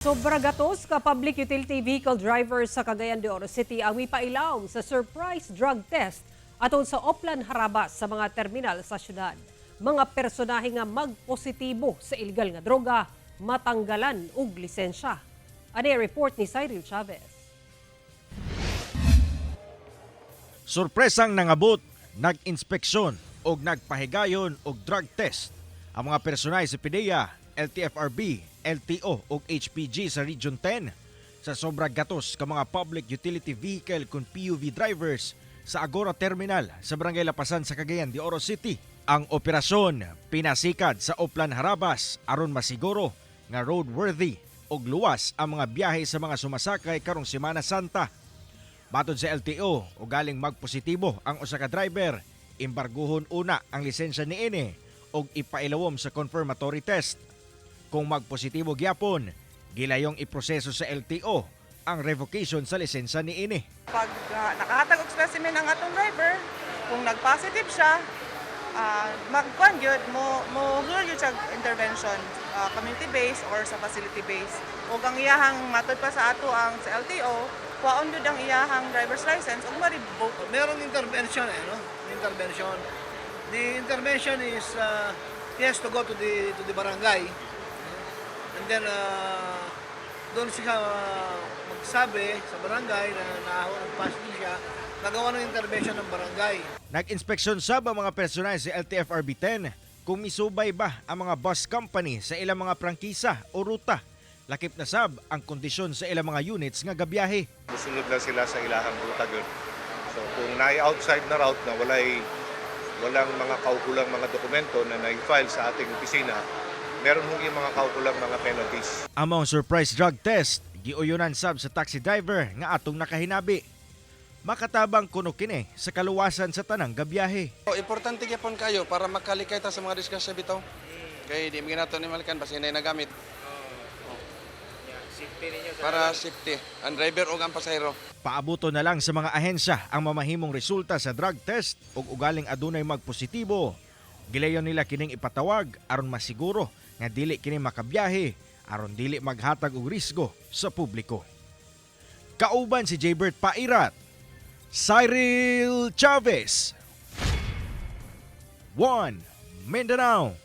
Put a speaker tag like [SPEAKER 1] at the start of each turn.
[SPEAKER 1] Sobra gatos ka public utility vehicle drivers sa Cagayan de Oro City ang mipailawom sa surprise drug test atol sa Oplan Harabas sa mga terminal sa syudad. Mga personahe nga magpositibo sa illegal nga droga matanggalan og lisensya. Ani report ni Cyril Chavez.
[SPEAKER 2] Sorpresang nangabot, nag-inspeksyon og nagpahigayon og drug test ang mga personahe sa PDEA, LTFRB, LTO ug HPG sa Region 10 sa sobra gatos ka mga public utility vehicle kon PUV drivers sa Agora Terminal sa Barangay Lapasan sa Cagayan de Oro City. Ang operasyon pinasikad sa Oplan Harabas aron masiguro nga roadworthy ug luwas ang mga biyahe sa mga sumasakay karong Semana Santa. Matod sa LTO, ugaling magpositibo ang usa ka driver, embarguhon una ang lisensya niini ug ipailawom sa confirmatory test. Kung magpositibo gyapon, gilayong iproseso sa LTO ang revocation sa lisensya niini.
[SPEAKER 3] Pag nakahatag og specimen ang atong driver, kung nag-positive siya, magkuan gyud mo mo gyud siya intervention, community based or sa facility based. Ug ang iyahang matod pa sa ato ang sa LTO, kuhaon gyud ang iyahang driver's license ug ma-revoke.
[SPEAKER 4] Merong intervention eh, no? Intervention. The intervention is he has to go to the barangay. And then doon siya magsabi sa barangay na nag-positive siya, nagawa ng intervention ng barangay.
[SPEAKER 2] Nag-inspeksyon sab ang mga personahe sa LTFRB 10 kung misubay ba ang mga bus company sa ilang mga prangkisa o ruta. Lakip na sab ang kondisyon sa ilang mga units nga gabiyahe.
[SPEAKER 5] Musunod lang sila sa ilahang ruta gyud. So kung naay outside na route na walang mga kaukulang mga dokumento na na-file sa ating opisina, meron hong yung mga kaukulang mga penalties.
[SPEAKER 2] Among surprise drug test, giuyunan sab sa taxi driver nga atong nakahinabi. Makatabang kuno kini sa kaluwasan sa tanang gabiyahe.
[SPEAKER 6] Oh, importante gyapon kayo para makalikay ta sa mga disgrasya bitaw. Kay di man nato ni malikan basta hinay nagamit. Para safety. Ang driver ug ang pasahero.
[SPEAKER 2] Paabuto na lang sa mga ahensya ang mamahimong resulta sa drug test ug ugaling adunay magpositibo. Gilayon nila kining ipatawag aron masiguro nga dili kini makabiyahe aron dili maghatag og risgo sa publiko. Kauban si Jaybert Pairat, Cyril Chavez, 1 Mindanao.